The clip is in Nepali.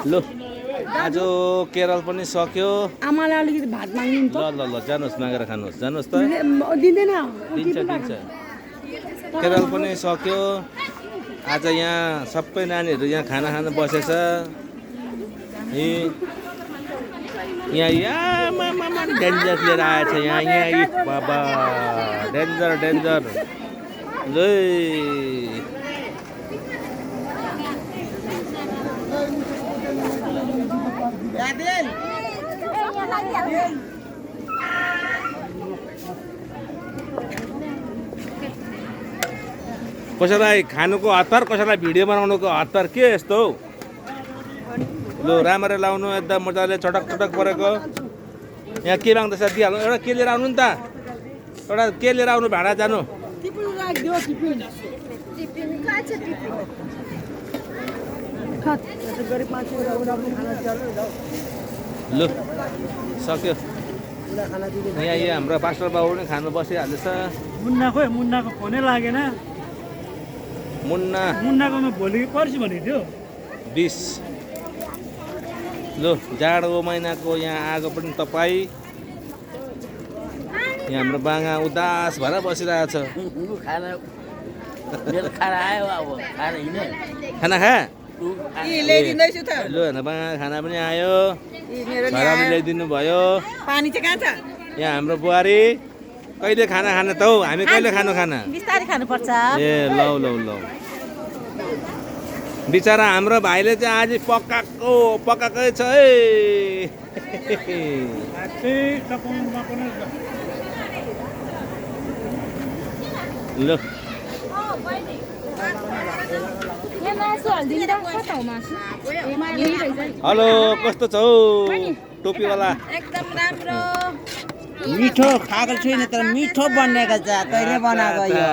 ल आज केरल पनि सक्यो। आमालाई अलिकति भात माग्नु ल ल ल जानुहोस् मागेर खानुहोस् जानुहोस् त। दिँदैन दिन्छ दिन्छ। केरल पनि सक्यो। आज यहाँ सबै नानीहरू यहाँ खाना खान बसेछ। यहाँ डेन्जर लिएर आएछ यहाँ बाबा डेन्जर डेन्जर ल कसैलाई खानुको हतार कसैलाई भिडियो बनाउनुको हतार के यस्तो हौ लु राम्ररी लाउनु एकदम मजाले चटक चटक परेको यहाँ के माग्दैछ दिइहाल्नु एउटा के लिएर आउनु नि त एउटा के लिएर आउनु भाडा जानु लु सक्यो यहाँ हाम्रो पास्टर बाबु पनि खानु बसिहाल्दैछ मुन्नाको फोनै लागेन मुन्नाको भोलि पर्सि भनेको थियो 20 लु जाडो महिनाको यहाँ आगो पनि तपाईँ यहाँ हाम्रो बाङा उदास भएर बसिरहेछ खाना खा लु हेर्न बाङा खाना पनि आयो छोराले ल्याइदिनु भयो पानी चाहिँ कहाँ छ यहाँ हाम्रो बुहारी कहिले खाना खाने त हौ हामी कहिले खानु खाना बिस्तारै खानुपर्छ ए लौ लौ लौ बिचरा हाम्रो भाइले चाहिँ आज पकाएकै छ है ल हेलो कस्तो छौ टोपीवाला एकदम राम्रो मिठो खाएको छुइनँ तर मिठो बनेको छ कहिले बनाएको यो